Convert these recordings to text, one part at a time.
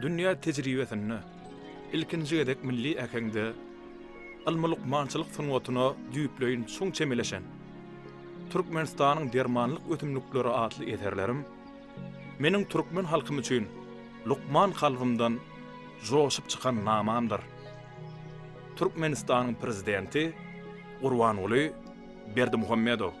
Dünýä tejribesinde ilkinji gezek milli äheňde ylmy-lukmançylyk sungatyna düýpleýin çuň çemeleşen Türkmenistanyň dermanlyk ösümlikleri atly eserlerim meniň türkmen halkym üçin lukman kalbymdan joşup çykan namamdyr. Türkmenistanyň Prezidenti Gurbanguly Berdimuhamedow.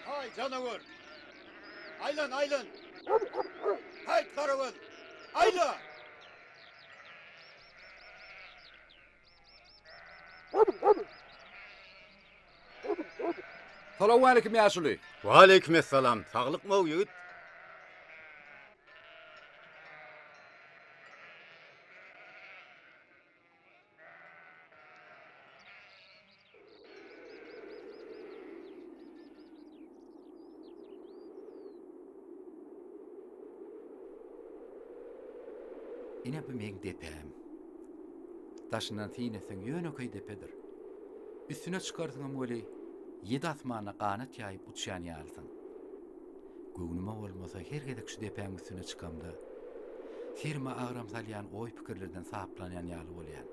Haý, janawar! Aýlan, aýlan! Haýt, garagöz! Aýla! Salowmaleýkim ýaşuly. Waleýkim essalam. Saglykmy-ow ýigit? Ine bu meň depäm. Daşyndan syn etseň ýönekeý depedir. Üstüne çykarsyňam weli, ýedi asmanda ganat ýaýyp uçýan ýalysyň. Göwnüme bolmasa her gezek şu depäň üstüne çykamda, serime agram salýan oý-pikirlerden saplanýan ýaly bolýan.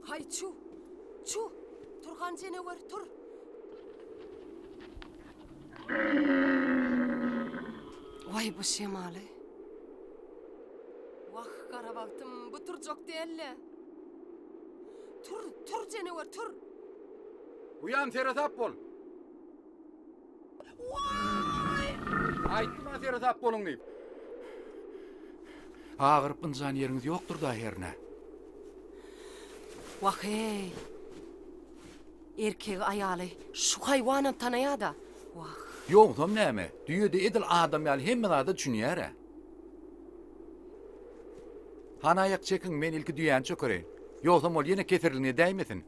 Haý, çu! Çu! Turhan jenewer, tur! Waý, bu şemaly! Wah, gara bagtym, bu turjak däl-le! Tur, tur jenewer, tur! Uýam, seresap bol! Waý! Aýtdym-a seresap boluň diýip. Agyryp ynjan ýeriňiz ýokdur-da hernä. Wah-eý! Erkegi aýaly şu haýwanam tanaýada. Wah. Ýogsam näme, düýe-de edil adam ýaly hemme zada düşünýär-ä. Hany aýak çekiň, men ilki düýäni çökereýin. Ýogsam ol ýene keserligini edäýmesin.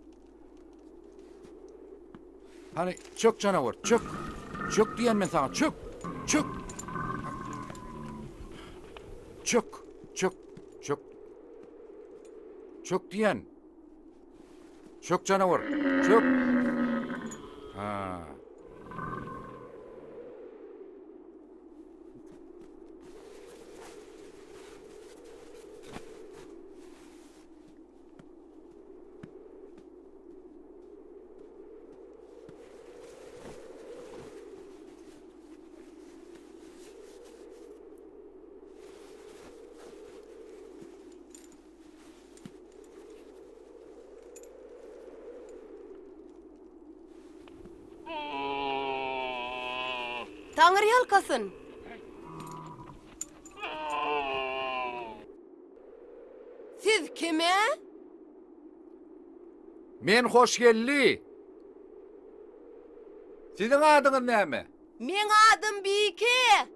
Hany, çök janawar, çök! Çök diýýän men saňa, çök! Çök! Çök, çök, çök. Çök diýýän. Çök janawar, çök! Ha. Taňry ýalkasyn! Siz kim-ä? Men Hoşgeldi. Siziň adyňyz näme? Meň adym Bike.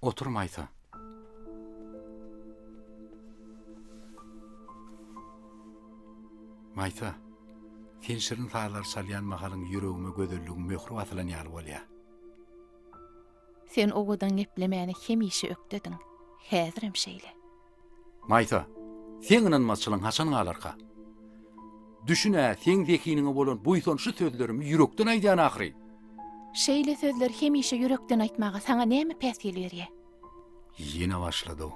Otur Maýsa. Maýsa, sen şirin sazlar çalýan mahalyň ýüregime gözelligiň möhri basylan ýaly bolýar. Sen owadan geplemäne hemişe ökdediň, häzirem şeýle. Maýsa, seň ynanmazçylygyň haçan galarka? Düşün-ä, seň zehiniňe bolan buýsançly sözlerimi ýürekden aýdýan ahyry. Şeýle sözleri hemişe ýürekden aýtmaga saňa näme päsgel berýä? Ýene başlady-ow.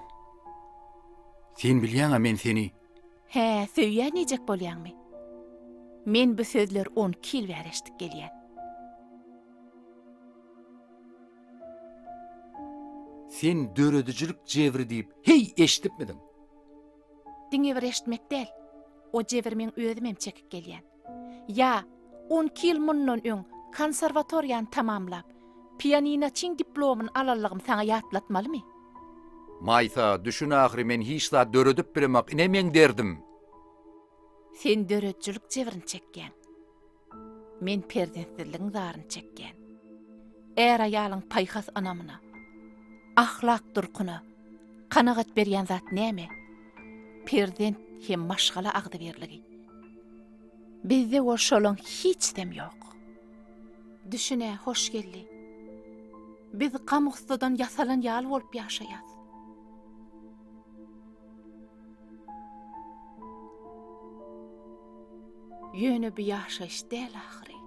Sen bilýäň-ä men seni. Hä, söýýän diýjek bolýaňmy? Men bu sözleri onki ýyl bäri eşidip gelýän. Sen döredijilik jebri diýip heý eşidipmidiň? Diňe bir eşitmek däl, o jebri meň özümem çekip gelýän. Ýa, onki ýyl mundan öň konserwatoriýany tamamlap, pianinoçyň diplomyny alanlygym saňa ýatlatmalymy? Maýsa, düşün ahyry men hiç zat döredip bilemok, ine meň derdim. Sen döredijilik jebrini çekýäň. Men perzentsizligiň zaryny çekýän. Är-aýalyň paýhas ynamyna, ahlak durkuna kanagat berýän zat näme? Perzent hem maşgala agzybirligi. Bizde bolsa şolaň hiçsem ýok. Düşün-ä, Hoşgeldi. Biz gam-gussadan ýasalan ýaly bolup ýaşaýas. Ýöne bu ýaşaýyş däl ahyry.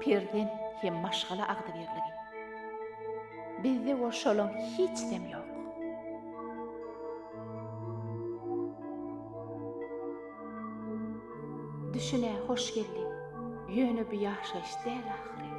Perzent hem maşgala agzybirligi. Bizde we şolaň hiçsem ýok. Düşünä Hoşgeldi, ýöne bu ýaşaýyş däl ahyry.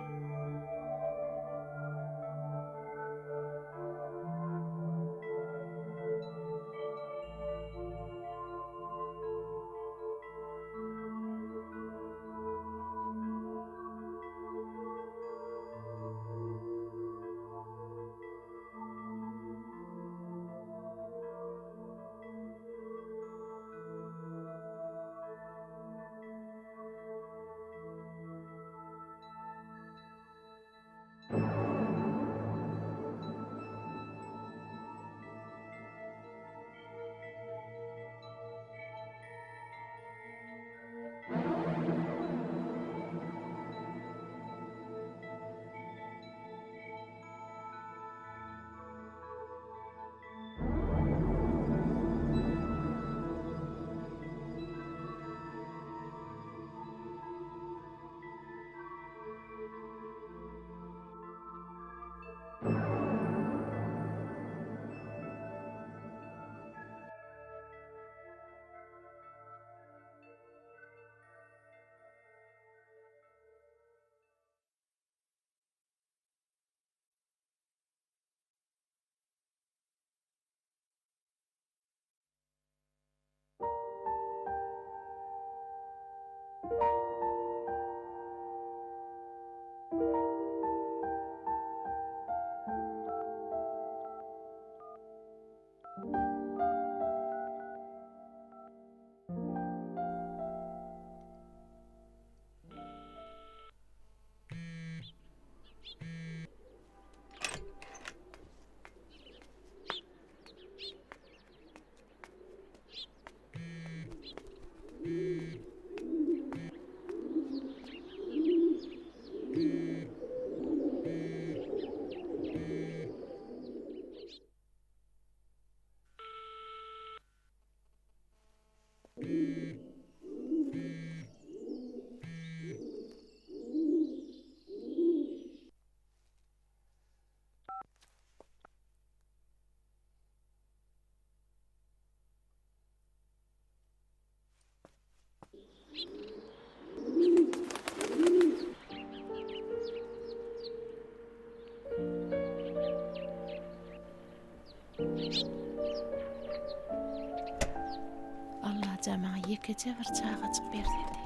Allajan maňa ýekeje bir çagajyk bersedi.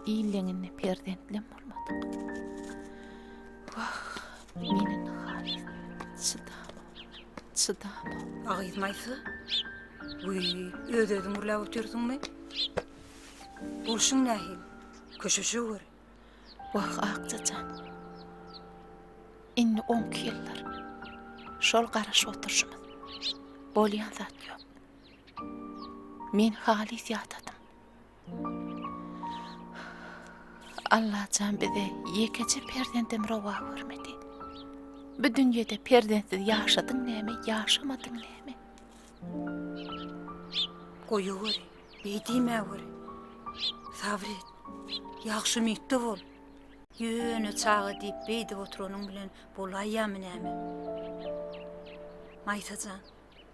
Illeňinde perzentlem bolmadyk. Wah, men indi halys çydamok, çydamok. Agyz Maýsa, wiý, öz-özüň gürläp otyrsyňmy? Bolşuň nähili? Köşeşeweri. Wah, Akja jan. Indi onki ýyldyr. Şol garaşyp oturyşymyz. Bolýan zat ýok. Men halys ýadadym. Allajan bize ýekeje perzendem rowa görmedi. Bu dünýede perzentsiz ýaşadyň näme, ýaşamadyň näme? Goýaweri, beý diýmäweri. Sabyr et. Ýagşy umytda bol. Ýöne çaga diýip beýdip oturanyň bilen bolaýýamy näme? Maýsa jan,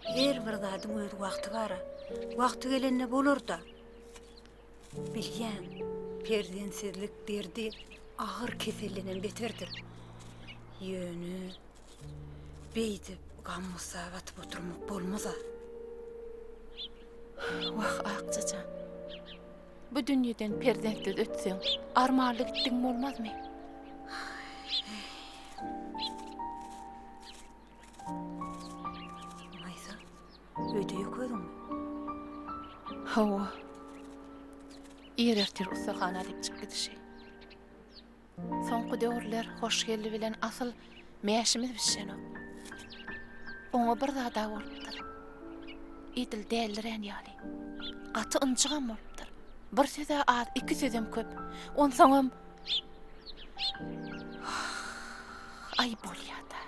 her bir zadyň öz wagty bar-a. Wagty gelende bolar-da. Bilýän, perzentsizlik derdi agyr keseldenem beterdir. Ýöne beýdip gam-gussa batyp oturmak bolmaz-a. Wah, Akja jan. Bu dünýeden perzentsiz ötseň, armanly gitdigiň bolmazmy? Maýsa, öýde ýok özüňmi? Hawa. Ir ertir ussahana diýip çykyp gidişi. Soňky döwürler Hoşgeldi bilen asyl mäşimiz bişenok. Oňa bir zad-a bolupdyr. Edil dälirän ýaly. Gaty ynjygam bolupdyr. Bir söz-ä az, iki sözem köp. Onsoňam Aý bolýa-da.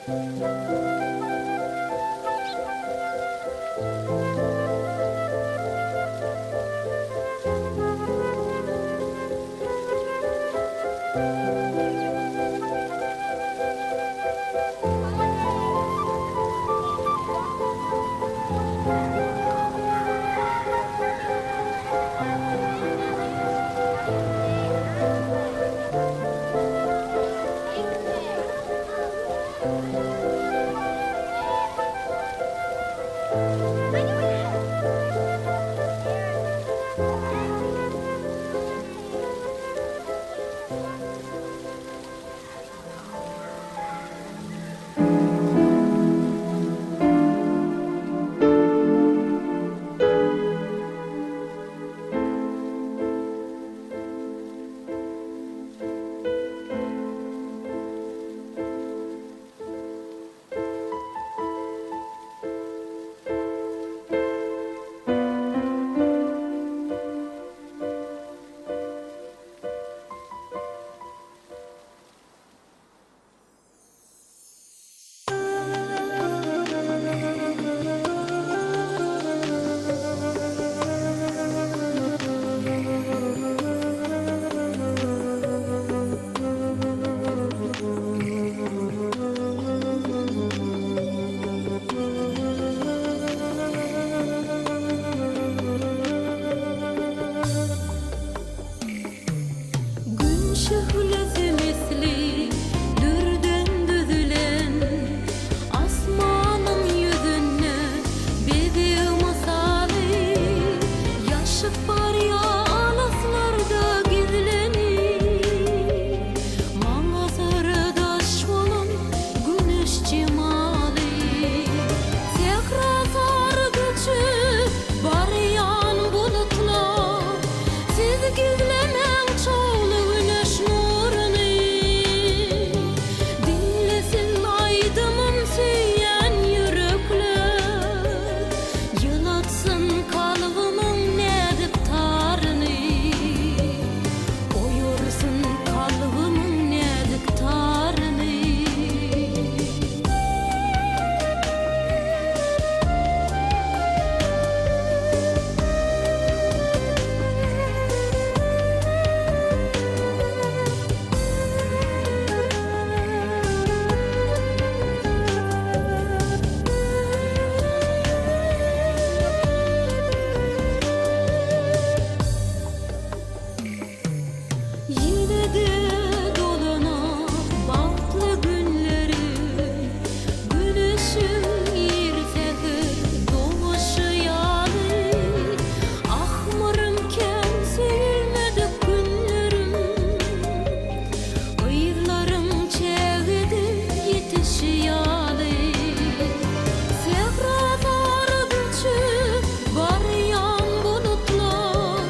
Gün şöhlesi misli dürden düzülen, Asmanyň ýüzünde bezeg mysaly, Ýaşyp barýar alyslarda gizlenip, Maňa syrdaş bolan güneş jemaly. Sähra sary göçüp barýan bulutlar, Siz gizlemäň çogly güneş nuruny. Diňlesin aýdymym söýýän ýürekler, Ýylatsyn kalbymyň näzik taryny. Oýarsyn kalbymyň näzik taryny. Ýene-de dolanar bagtly günlerim, Güneşiň ir säher doguşy ýaly. Ahmyrym kän söýülmedik günlerim, Gyzlaryň çägede ýetişi ýaly. Sähra sary göçüp barýan bulutlar,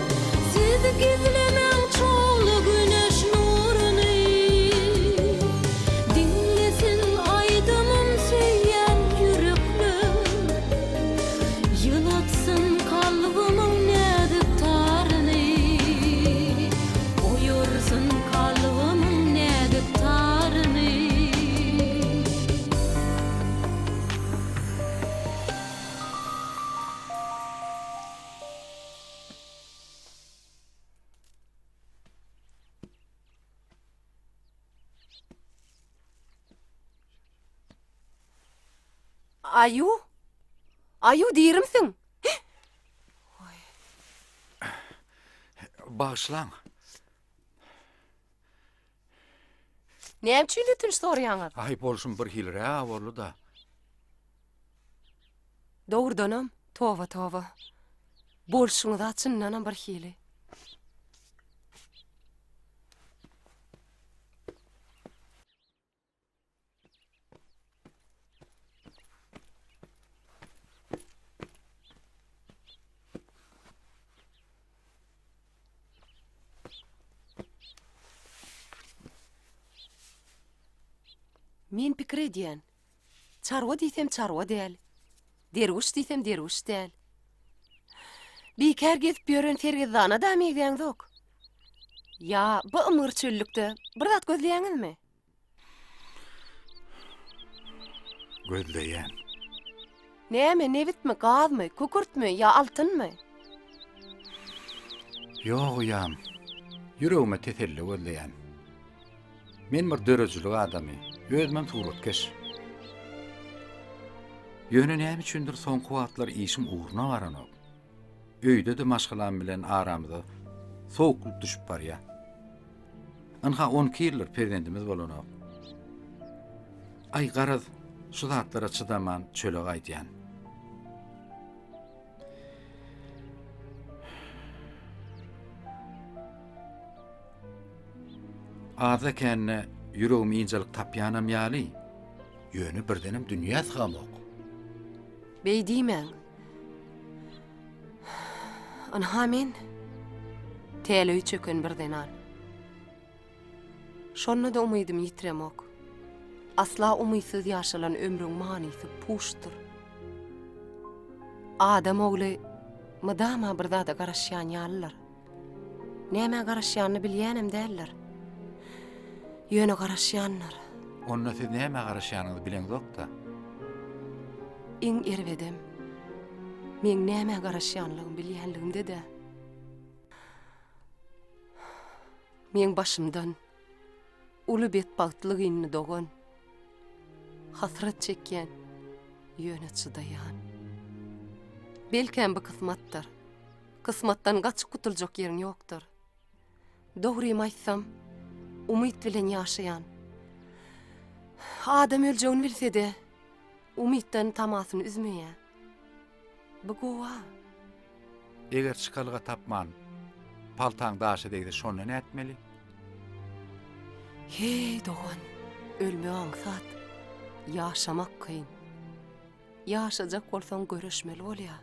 Siz gizlemäň çogly güneş nuruny. Diňlesin aýdymym söýýän ýürekler, Ýylatsyn kalbymyň näzik taryny. Oýarsyn kalbymyň näzik taryny. Aýu? Aýu dirimsiň? Bagyşlaň. Näme üçin ötünç soraýaňyz? Aý, bolşum bir hili-rä boldy-da. Dogrudanam, toba, toba. Bolşuňyz-a çyndanam bir hili. Men pikir edýän. Çarwa diýsem çarwa däl. Derwüş diýsem derwüş däl. Bikär gezip ýören sergezdana-da meňzäňzok. Ýa bu ymgyr çöllükde bir zat gözleýäňizmi? Gözleýän. Näme, nebitmi, gazmy, kükürtmi ýa altynmy? Ýok uýam. Ýüregime teselli gözleýän. Men bir döredijilik adamy, özümem suratkeş. Ýöne näme üçindir soňky wagtlar işim ugruna baranok. Öýde-de maşgalam bilen aramyza sowuklyk düşüp barýar. Ynha 12 ýyldyr perzendimiz bolanok. Aý garaz, şu zatlara çydaman çöle gaýdýan. Azda-kände ýüregim ynjalyk tapýanam ýaly, ýöne birdenem dünýä sygamok. Beý diýmäň. Ynha men, täleýi çöken bir zenan. Şonda-da umydymy ýitiremok. Asla umytsyz ýaşalan ömrüň manysy puçdur. Adam ogly mydama bir zada garaşýan ýalydyr. Nämä garaşýanyny bilýänem däldir. Ýöne garaşýandyr. Onda siz nämä garaşýanyňyzy bileňzok-da? Iň erbedem, meň nämä garaşýanlygymy bilýänligimde-de. Meň başymdan uly betbagtlyk indi dogan. Hasrat çekýän, ýöne çydaýan. Belkäm bu kysmatdyr. Kysmatdan gaçyp gutuljak ýeriň ýokdur. Dogrymy aýtsam, umyt bilen ýaşaýan. Adam öljegini bilse-de, umytdan tamasyny üzmeýär. Bu gowa. Eger çykalga tapman, paltaň daşa degse şonda nätmeli? Heý, dogan, ölmek aňsat, ýaşamak kyn. Ýaşajak bolsaň göreşmeli bolýar.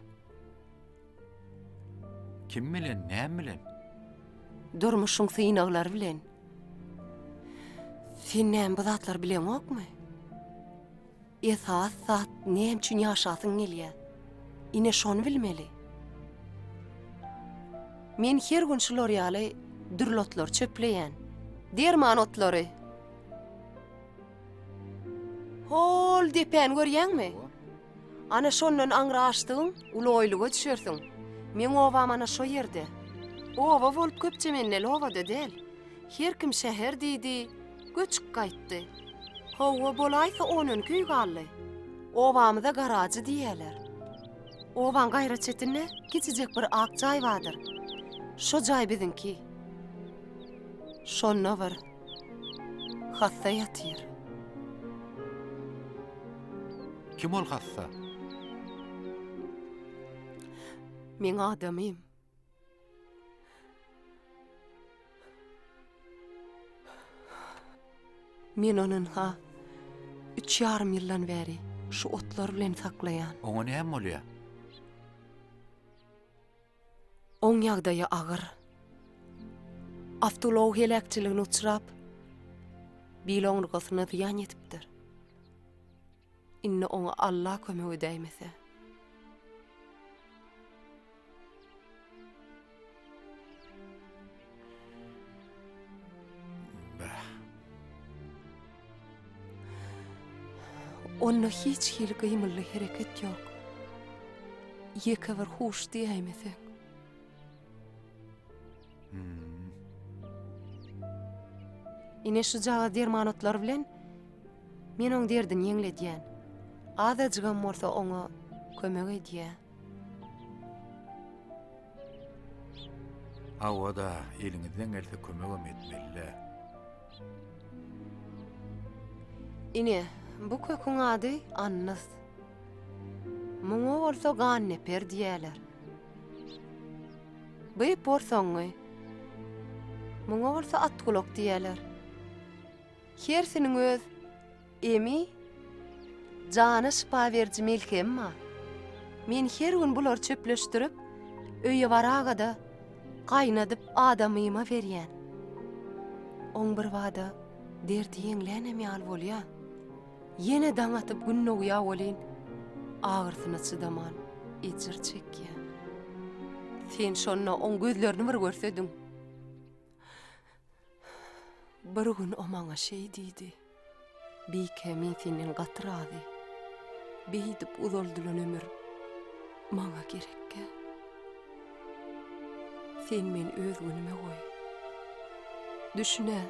Kim bilen, näme bilen? Durmuşyň synaglary bilen. Sen näme bu zatlary bileňokmy? Esasy zat näme üçin ýaşasyň gelýär? Ine şony bilmeli. Men her gün şular ýaly dürli otlary çöpleýän. Derman otlary. Hol depäni görýäňmi? Ana şondan aňry aşdygyň uly oýluga düşersiň. Meň obam ana şo ýerde. Oba bolup köpçemenneli oba-da däl. Her kim şäher diýdi, göçüp gaýtdy. Hawa, bolaýsa on-onki öý galdy. Obamyza Garajy diýýärler. Obaň gaýra çetinde kiçijek bir ak jaý bardyr. Şo jaý biziňki. Şonda bir hassa ýatyr. Kim ol hassa? Meň adamym. Men ony ynha, üç ýarym ýyldan bäri şu otlar bilen saklaýan. Oňa näme bolýar? Oň ýagdaýy agyr. Awtoulag heläkçiligine uçrap, bil oňurgasyna zyýan ýetipdir. Indi oňa Alla kömek edäýmese. Bäh. Onda hiç hili gymyldy hereket ýok. Ýeke bir huş diýäýmeseň. Hmm. Ine şujagaz derman otlary bilen men oň derdini ýeňledýän. Azajygam bolsa oňa kömek edýä. Hawa-da, eliňizden gelse kömegem etmeli-dä. Ine, bu köküň ady annys. Muňa bolsa ganneper diýýärler. Bu porsaňňy. Muňa bolsa atgulak diýýärler. Hersiniň öz emi, jana şypa beriji melhemi bar. Men her gün bulary çöpleşdirip, öýe baraga-da, gaýnadyp adamyma berýän. Oň birbada derdi ýeňlänem ýaly bolýar. Ýene daň atyp gün dogýar welin, agyrsyna çydaman ejir çekýär. Sen şonda oň gözlerini bir görsediň. Bir gün o maňa şeý diýdi, Bike, men senden gaty razy. Beýdip uzaldylan ömür maňa gerekkä? Sen meni öz günüme goý. Düşün-ä,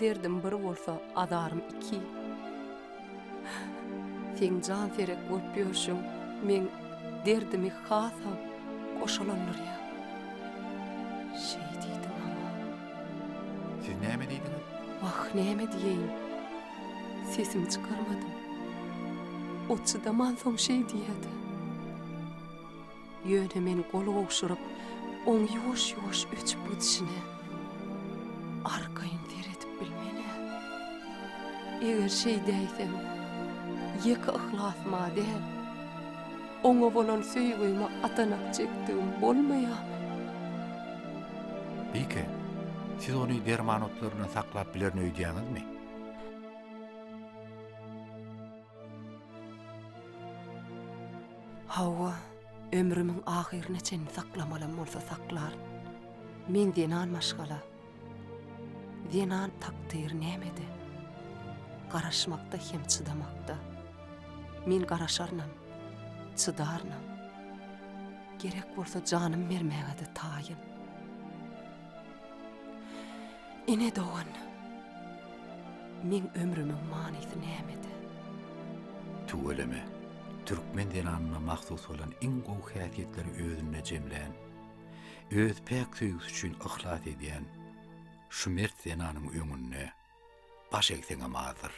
derdim bir bolsa, azarym iki. Seň janserek bolup ýörşüň meň derdimi hasam goşalandyrýar. Şeý diýdi maňa. Siz näme diýdiňiz? Wah, näme diýeýin? Sesimi çykarmadym. O çydamansoň şeý diýýä-dä. Ýöne men gol gowşuryp, oň ýuwaş-ýuwaş öçüp gidişine arkaýyn seredip bilmen-ä. Eger şeýdäýsem, ýeke yhlasyma däl, oňa bolan söýgüme atanak çekdigim bolmaýarmy? Bike, siz ony derman otlaryndan saklap bilerin öýdýäňizmi? Hawa, ömrümiň ahyryna çenli saklamalam bolsa saklaryn. Men zenan maşgala. Zenan takdyry nämede? Garaşmakda hem çydamakda. Men garaşarynam, çydarynam. Gerek bolsa janym bermäge-de taýyn. Ene dogan, meň ömrümiň manysy nämede? Tüweleme, türkmen zenanyna mahsus bolan iň gowy häsiýetleri özünde jemlän, öz päk söýgüsi üçin yhlas edýän şu mert zenanyň öňünde baş egseňem azdyr.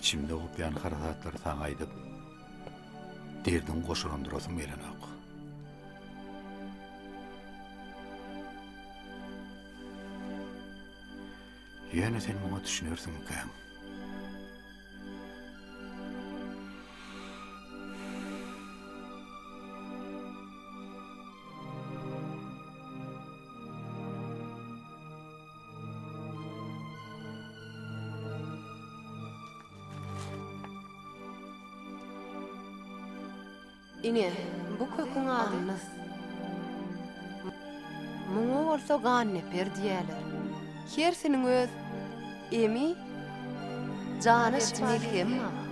Içimde gopýan harasatlary saňa aýdyp, derdiňi goşalandyrasym gelenok. Ýöne sen muňa düşünersiňmikäň? Ine, bu köküň ady nys. Muňa bolsa ganneper diýýärler. Hersiniň öz emi, jana şypa melhemi bar.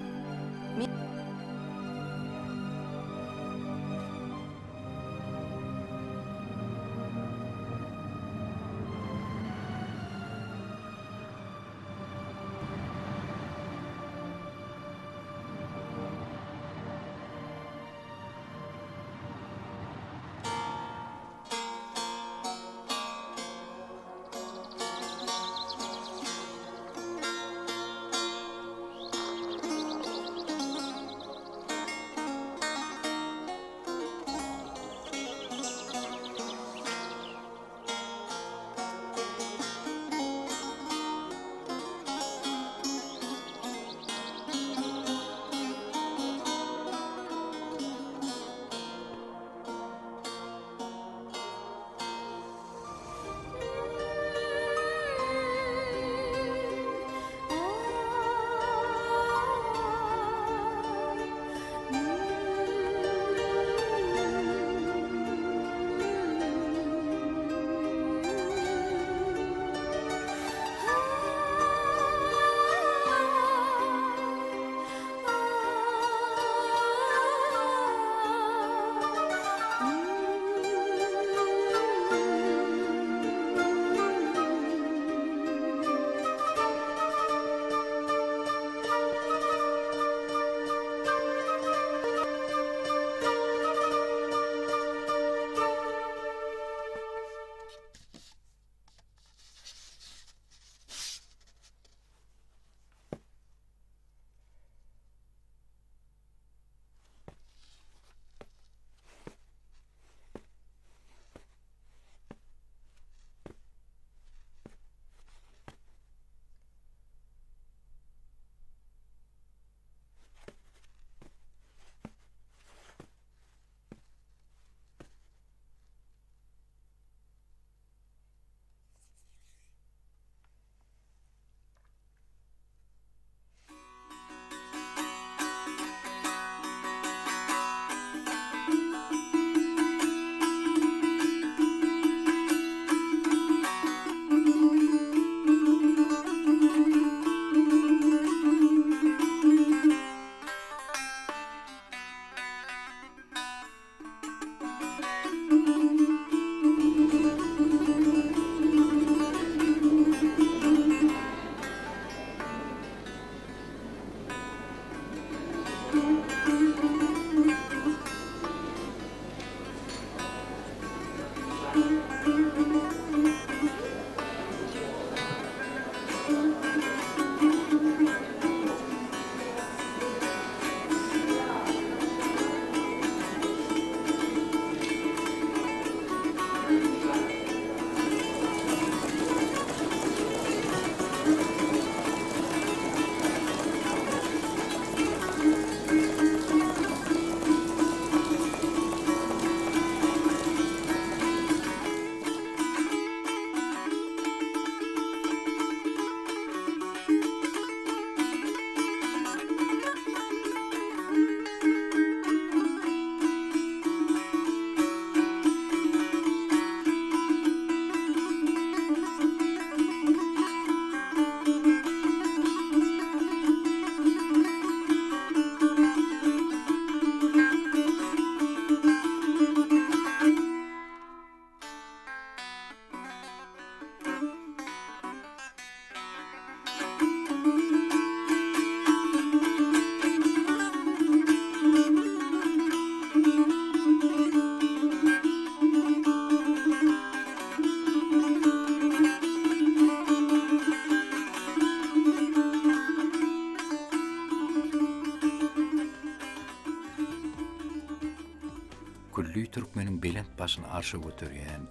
Külli türkmeniň belent başyny arşa göterýän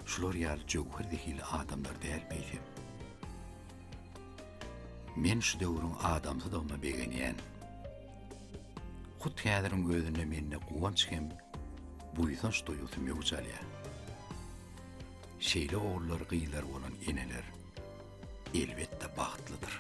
şular ýaly jöwher zehili adamlar dälmi eýsem? Men şu döwrüň adamsydygyma begenýän. Hut häziriň özünde mende guwanç hem buýsanç duýgusy möwç alýar. Şeýle ogullary gyzlary bolan eneler elbetde bagtlydyr.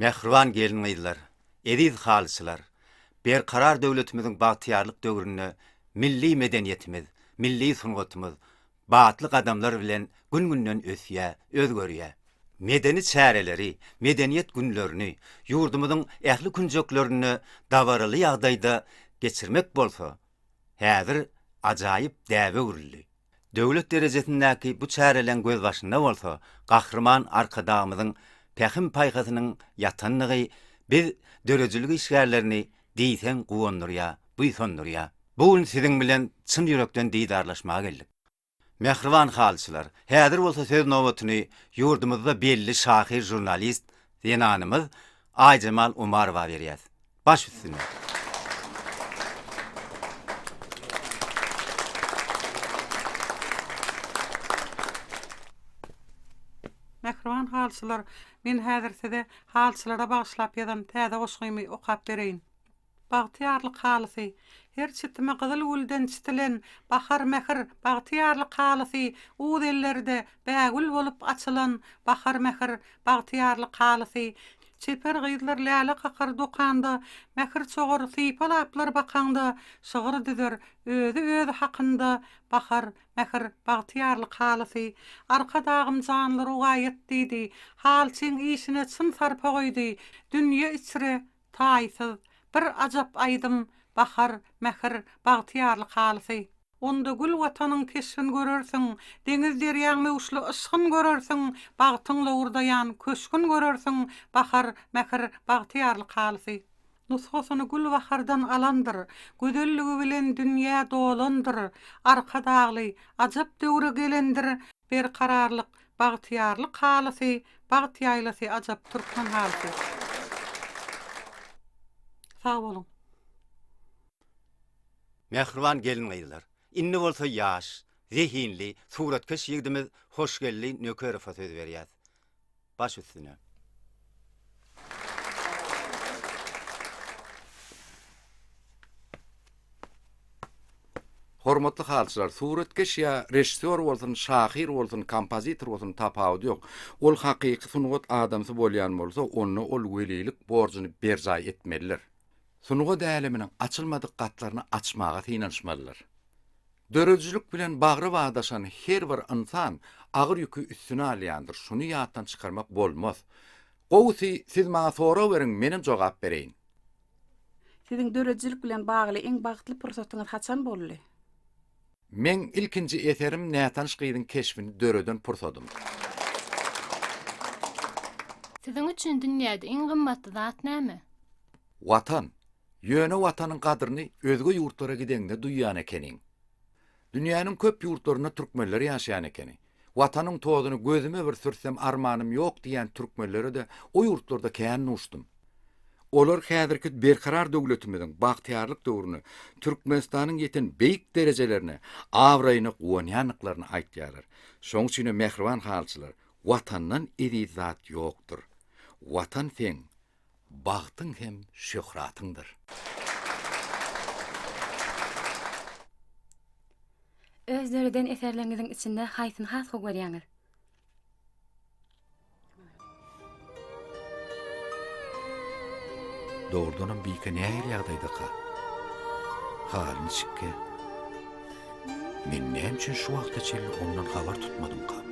Mähriban gelin-gyzlar, eziz halyçylar! Berkarar döwletimiziň bagtyýarlyk döwründe milli medeniýetimiz, milli sungatymyz batly gadamlar bilen gün-günden ösýär, özgerýär. Medeni çäreleri, Medeniýet günlerini ýurdumyzyň ähli künjeklerinde dabaraly ýagdaýda geçirmek bolsa, häzir ajaýyp däbe öwrüldi. Döwlet derejesindäki bu çäreleň gözbaşynda bolsa Gahryman Arkadagymyzyň pähim-paýhasynyň ýatandygy biz, döredijilik işgärlerini diýseň guwandyrýar, buýsandyrýar. Bu gün siziň bilen çyn ýürekden didarlaşmaga geldik. Mähriban halyçylar, häzir bolsa söz nobatyny ýurdumyzda belli şahyr žurnalist zenanymyz Aýjemal Umarowa berýäs. Baş üstüne. Mähriban halyçylar, men häzir size halyçylara bagyşlap ýazan täze goşgymy okap bereýin. Bagtyýarlyk halysy, Her çitimi gyzyl gülden çitilen, Bahar mähir, bagtyýarlyk halysy, Uz ellerde bägül bolup açylan, Bahar mähir, bagtyýarlyk halysy. Çeper gyzlar läle kakar dokanda, Mähir çogar, sypalaplar bakaňda, Şygyr düzer, özi-özi hakynda, Bahar, mähir, bagtyýarlyk halysy. Arkadagym janly rowaýat diýdi, Halyçyň işine çyn sarpa goýdy, Dünýe içre Taýsyz, bir ajap aýdym, Bahar, mähir, bagtyýarlyk halysy. Onda gül Watanyň keşbin görersiň, Deňiz-derýaň möwçli yşgyn görersiň, Bagtyň lowurdaýan köşgün görersiň, Bahar, mähir, bagtyýarlyk halysy. Nusgasyny gül bahardan alandyr, Gözelligi bilen dünýä dolandyr, Arkadagly, ajap döwre gelendir, Berkararlyk, bagtyýarlyk halysy, Bagt ýaýlasy ajap türkmen halysy. Sag boluň. Mähriban gelin-gyzlar, indi bolsa ýaş, zehinli, suratkeş ýigdimiz Hoşgeldi Nökerowa söz berýäs. Baş üstüne. Hormatly halyçylar, suratkeş ýa režissýor bolsun, şahyr bolsun, kompozitor bolsun tapawudy ýok. Ol hakyky sungat adamsy bolýan bolsa, onda ol welilik borjuny berjaý etmelidir. Sungat äleminiň açylmadyk gatlaryny açmaga synanyşmalydyr. Döredijilik bilen bagry badaşan her bir ynsan agyr ýüki üstüne alýandyr, şuny ýatdan çykarmak bolmaz. Gowusy, siz maňa sorag beriň, menem jogap bereýin. Siziň döredijilik bilen bagly iň bagtly pursatyňyz haçan boldy? Meň ilkinji eserim nätanyş gyzyň keşbini döreden pursadym. Siziň üçin dünýäde iň gymmatly zat näme? Watan! Ýöne Watanyň gadryny özge ýurtlara gideňde duýýan ekeniň. Dünýäniň köp ýurtlarynda türkmenler ýaşaýan ekeni. Watanyň tozuny gözüme bir sürsem armanym ýok diýýän türkmenlere-de o ýurtlarda kän duşdum. Olar häzirki Berkarar döwletimiziň bagtyýarlyk döwründe Türkmenistanyň ýeten beýik derejelerine, abraýyna guwanýandyklaryny aýtýarlar. Şoň üçinem mähriban halyçylar, Watandan eziz zat ýokdur. Watan seň bagtyň hem şöhratyňdyr. Öz döreden eserleriňiziň içinde haýsyny has gowy görýäňiz? Dogrudanam Bike nähili ýagdaýdaka? Haly niçikkä? Men näme üçin şu wagta çenli ondan habar tutmadymkam?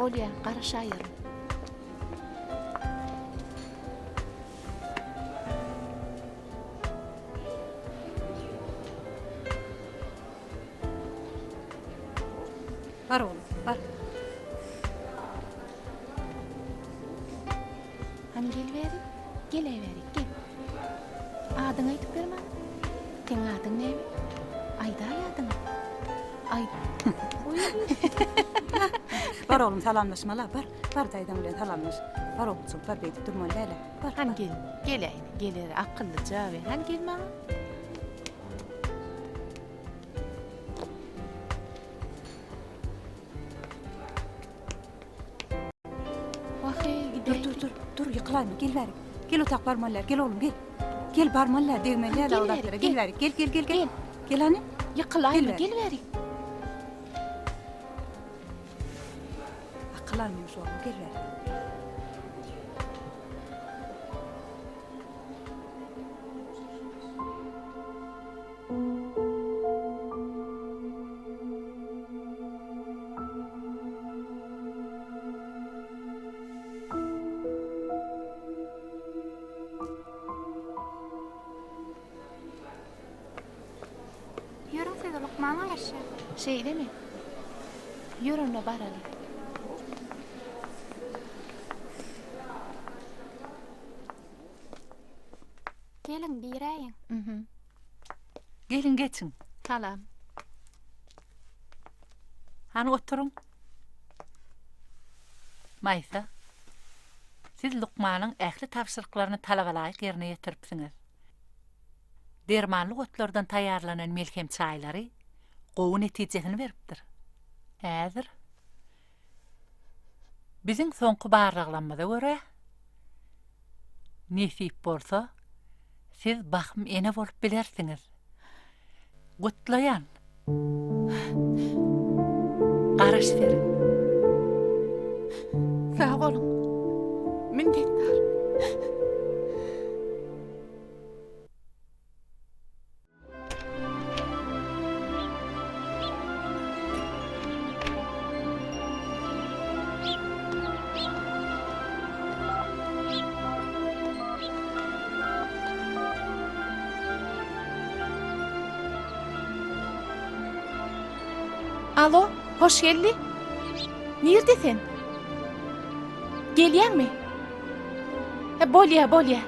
Bolýa, garaşaýaryn. Bar oglum, bar. Hany gel bäri, gel-äý bäri, gel. Adyňy aýdyp ber maňa. Seň adyň näme? Aýdaý adyňy. Aýt. Bar oglum, salamlaşmaly, bar. Bar daýzaň bilen salamlaş. Bar oguljygym, bar beýdip durmaly däl-ä. Bar. Hany gel, gel-äý, gel-ä, akyllyja we. Hany gel maňa. Dur, dur, dur, dur, ýykylaýma, gel bärik. Gel otak barmaly däl, gel oglum, gel. Gel barmaly däl, degmeli däl o zatlara, gel bärik, gel, gel, gel, gel. Gel hany. Ýykylaýma, gel bärik. Akyl almaýmyş oglum, gel bärik. Ýörüň size lukman garaşýar. Şeýlemi? Ýör onda baraly. Geliň giräýiň. Mhm. Geliň geçiň. Salam. Hany oturyň. Maýsa, siz lukmanyň ähli tabşyryklaryny talabalaýyk ýerine ýetiripsiňiz. Dermanlyk otlardan taýýarlanan melhem çaýlary gowy netijesini beripdir. Häzir biziň soňky barlaglarymyza görä, Nesip bolsa, siz bahym ene bolup bilersiňiz. Gutlaýan. Garaşyberin. Sag boluň. Minnetdar. Alo, hoş geldi. Nirde sen? Gelýäňmi? He, bolýa, bolýa.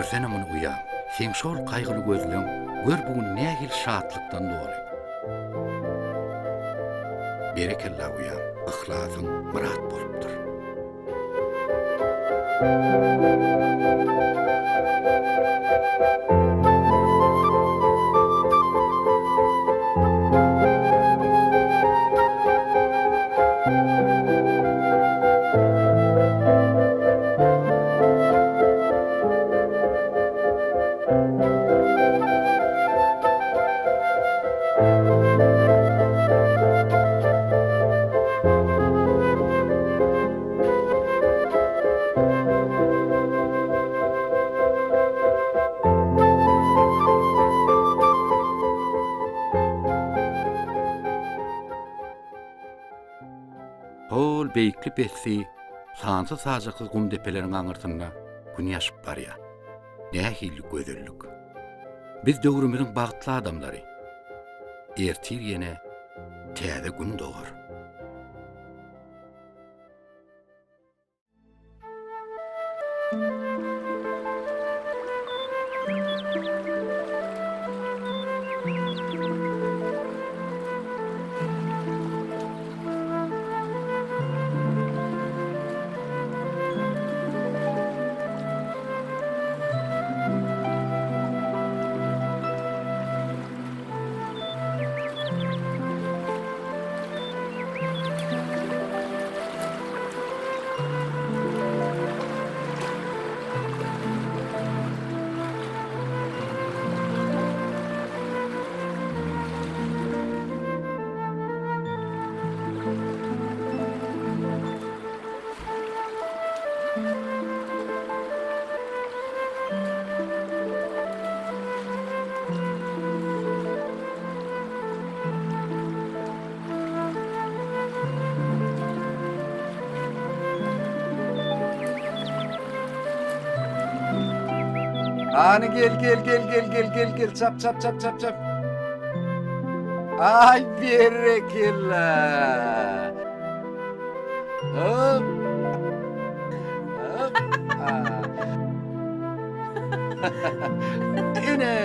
Görsene muny uýam, seň şol gaýgyly gözleň gör bu gün nähili şatlykdan doly. Berekella uýam, yhlasyň myrat bolupdyr. Hol beýikli-pesli, sansyz-sajaksyz gum depeleriň aňyrsynda Gün ýaşyp barýar. Nähili gözellik! Biz döwrümiziň bagtly adamlary. Ertir ýene täze Gün dogar. Hany gel gel gel gel gel gel gel çap çap çap çap çap. Ay berekella. Hop. Hop. Ine.